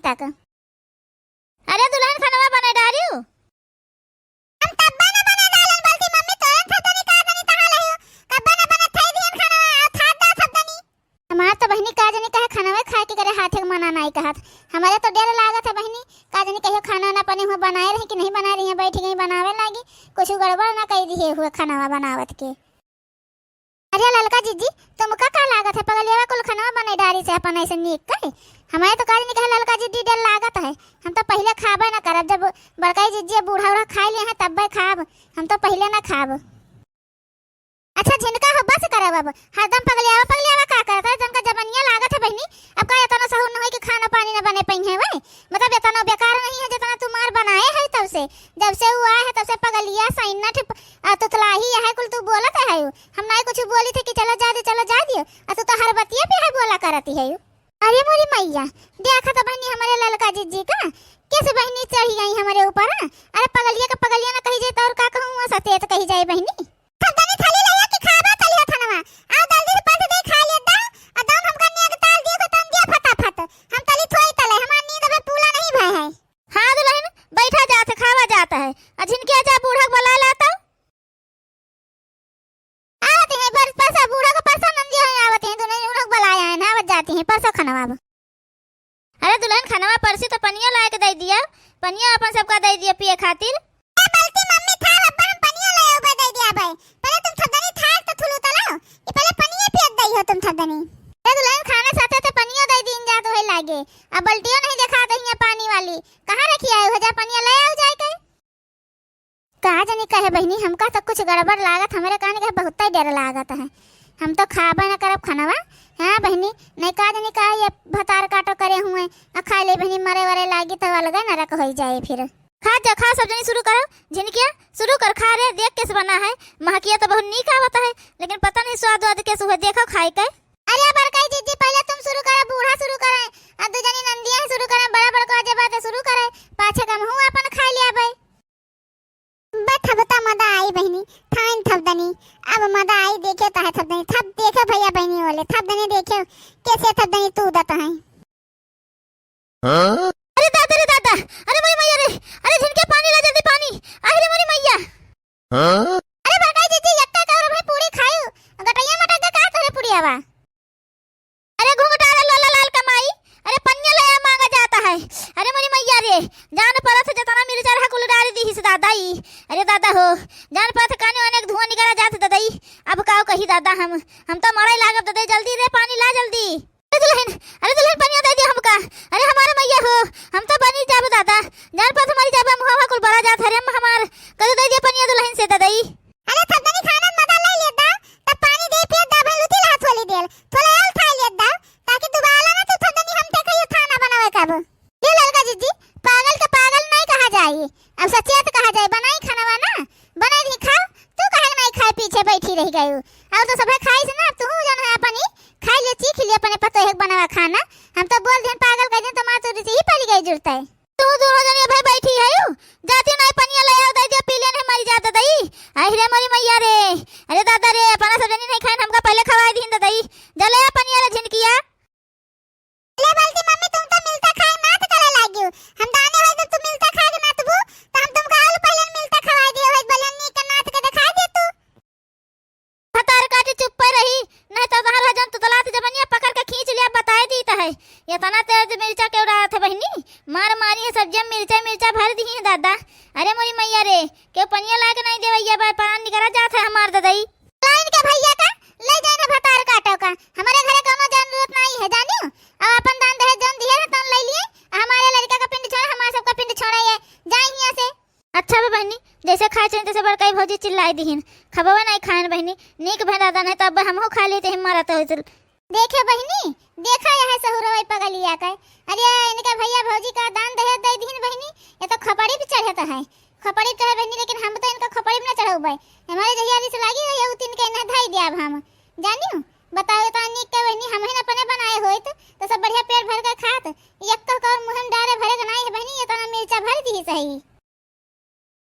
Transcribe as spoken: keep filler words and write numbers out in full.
तक। अरे दुलहिन, खनवा बनाइ डारिउ? हम तब्बा न बनाइ डालन, बल्कि मम्मी तोरन था तनी का तनी तहा लहिउ। कब्बा न बनत थई दिहन खनवा, आ था दा सब तनी। हमार तो बहिनी का जनी कहे खनवे खाए के करे हाथे के मना नाई कहत। हमरे तो डेर लागत है बहिनी, का जनी कहियो खाना ना बने हुआ बनाए रही कि नहीं बनाए रही है, बैठ गई बनावे लागी, कुछ गड़बड़ ना कइ दिहे हुए खनवा बनावत के। अरे ललका जिज्जी, तुमका का लागत है, पगलियावा कुल खनवा बनाइ डारिस अपन ऐसे नीक कहे? हमरे तो का जनी कहे ललका जिज्जी डेर लागत है, हम तो पहिले खाबे ना करब, जब बड़काई जिज्जी बूढ़ा उढ़ा खाइ लिए हैं तब्बे खाब, हम तो पहिले ना खाब। अच्छा झिनका हो, बस करब अब, हरदम पगलियावा पगलियावा का करत है, तनका जबनिया लागत है बहिनी, अब का एतना सहूर न होई कि खाना पानी न बने पइहें वै, मतलब एतना बेकार नहीं है जितना तू मार बनाए है तब से, जब से उ आए है तब से पगलिया सैनठ आ, तुतलाही है, कुल तू बोलत है। हम नाई कुछ बोली थे कि चलो जा दे, चलो जा दियो। आ तू तो हर बतिया पे है बोला करती है। अरे मोरी मैया, देखा तो बहिनी हमरे ललका जिज्जी का, कैसे बहिनी चढ़ी गई हमरे ऊपर, हाँ? अरे पगलिया का पगलिया ना कही जाए तो और का कहूँ, सचेत कही जाए बहिनी। थदनी थाली लइया के खाबा तलिया थनवा। आ जल्दी से पाँच दे खा ले दा, आ दाम हमका निया के ताल दियो, खतम दिया फटाफट। हम तली थोई तले, हमार नींद अबे पूरा नहीं भय है। हाँ दुलहिन, बैठा जात है, खावा जात है। आ झिनकिया जा बूढ़ा के बुलाइ लाता। आवत हैं, पर-, परसा बूढ़ा के परसा नंदिया हैं, आवत हैं, दुलहिन उन्हों के बुलाया है ना, आवत जाती हैं, परसा खनवा अब। अरे दुलहिन, खनवा परसी तो पनिया लाइ के दइ दिया, पनिया अपन सबका दइ दिया पिए खातिर। ए बल्कि मम्मी था, अब्बा हम पनिया लाइ आउबे दइ दिया भाई। पहिले तुम थदनी था तो थुलू तलाओ, ये पहिले पनिया पियत दइ हो तुम थदनी। अरे दुलहिन, खाना साथे तो पनिया दइ दीन जात वही लागे, अब बल्टियो नहीं देखा दहिया पानी वाली। कहाँ रखी आए हो, जा पनिया लाइ आउ जाए के। का जनी कहे बहिनी, हमका तो कुछ गड़बड़ लागत, हमरे कान के बहुतै डेर लागत है। हम तो खाबे न करब खनवा। हाँ बहिनी, नहीं का जनी का ये भतार काटो करे हुए, आ खाइ ले बहिनी, मरे वरे लागी तो अलगे नरक होइ जाए फिर। खा जा, खा सब जनी शुरू करो। झिनकिया, शुरू कर, खा रे, देख कैसे बना है। महकिया तो बहुत नीक आवत है, लेकिन पता नहीं स्वाद वाद कैसे हुए, देखो खाए के। अरे बड़काई जिज्जी, पहिले तुम शुरू करो, बूढ़ा शुरू करे, आ दू जनी नंदिया शुरू करे, बड़ा बड़का जे बात शुरू करे, पाछे कम हूँ अपन खाइ लिया भाई। बा थबता मदा आई बहिनी, थाइन थबदनी, अब मदा आई देखे ताहे थबदनी, थब देखे भइया बहिनी होले, थबदनी देखे कैसे थबदनी तूदत हैं। हाँ? अरे दादा रे दादा, अरे मोरी मैया रे, अरे झिनके पानी ला जल्दी पानी, अरे मोरी मैया। हाँ? अरे बड़काई जिज्जी, यक्का का और भाई पूरी खायू, गटैया मटक का तोरे पुड़िया बा। अरे घुंघटारा लोला लाल कमाई, अरे पनिया लया मांगा जाता है। अरे मोरी मैया रे, जान परत है जतना मिर्चा रहा कुल डाल दीहिस दादा ई। अरे दादा हो, जान परत है काने ओने धुआं निकला जात दादा ई। अब काव कही दादा हम, हम तो मरइ लागब दादा ई, जल्दी रे पानी ला जल्दी। अरे दुलहिन, अरे दुलहिन पनिया दइ दिया हमका। अरे हमार मैया हो, हम तो बनी जाब दादा, जान परत मरी जाब, मुहवा कुल बड़ा जात है रे हमार। कदे दइ दिया पनिया दुलहिन से दादा ई। अरे थदनी खाना मजा लइ लेत दा, तब पानी दे पियत दा, भाई लुटी रहा थोली देर, थोला और खाइ लेत दा, ताकि दुबारा ना तू थदनी हम ते कहियो खाना बनावे कब। ये ललका जिज्जी, पागल के पागल नहीं कहा जाए, अब सचेत कहा जाए, बनाई खानवा ना, बनाई दी खाओ, तू काहे नहीं खाए पीछे बैठी रह गयू, और तो सभे खाइस ना, अब तू जन है अपनी खाइ ले, चीख ले अपने पतोहे के बनावा खाना, हम तो बोल देन पागल कह देन, तो माँ चोरी से ही पड़ गई जुड़ता है। तू दोनों जनी भाई बैठी है यू? जाती नहीं पनिया ले आओ, दइ दिया, पी लेन है, मरी जात दई। आई रे मोरी मैया रे, अरे दादा रे, अपना सब जनी नहीं खाइन, हमका पहिले खवाइ दीन दई। जा ले आ पनिया ले झिनकिया। ले बल्कि मम्मी, तुम तो मिलता खाए नात करे लागियो। हम दाने होई तो तुम मिलता खाए के नातबू, तो हम तुमका आलू पहिले मिलता खवाइ दियो, होई बलन नी के नात के दिखाइ दे तू। भतार काटी चुप्पे रही, नहीं तो तोहर हजन तुतलात जबनिया पकड़ के खींच लिया, बताए दीत है। एतना तेज मिर्चा के उड़ात है बहिनी, मार मारी है सब्जिया में मिर्चा, मिर्चा भर दिही है दादा। अरे मोरी मैया रे, केउ पनिया लाके नहीं देवैया बा, प्राण निकरा जात है हमार ददई। लाइन के भैया का ले जाए ना भतार काटो का, हमारे घरे कौनो जरूरत नहीं है जानियो। अब अपन दान दहेज जौन दिहे है तौन ले लिए, हमारे लड़का का पिंड छोड़ा, हमारे सबका पिंड छोड़ा ये, जाए हियाँ से। अच्छा बा बहिनी, जैसे खाए चाहिए तैसे बड़काई भौजी चिल्लाई दिहिन। खबवा नहीं खाएन बहिनी, नीक भे दादा, नहीं तो अब हमहू खा लेते हैं, मारा तो होत। देखे बहिनी, देखा यह सहुरवा पगलिया का। अरे इनका भैया भौजी का दान दहेज दे दिहिन बहिनी, ये तो खोपड़ी पे चढ़त है। खोपड़ी पे चढ़े बहिनी, लेकिन हम तो इनका खोपड़ी पे ना चढ़ौबे। हमारे जहिया रिस लागी रही है, उतिन के इन्हें धई दिया अब हम। जानियो, बताओ इतना नीक के बहिनी हम ही अपने बनाए होइत, तो सब बढ़िया पेट भर के खात। एक तो कौन मुँह में डारे भरे के नाई है बहिनी, इतना मिर्चा भर दी सही।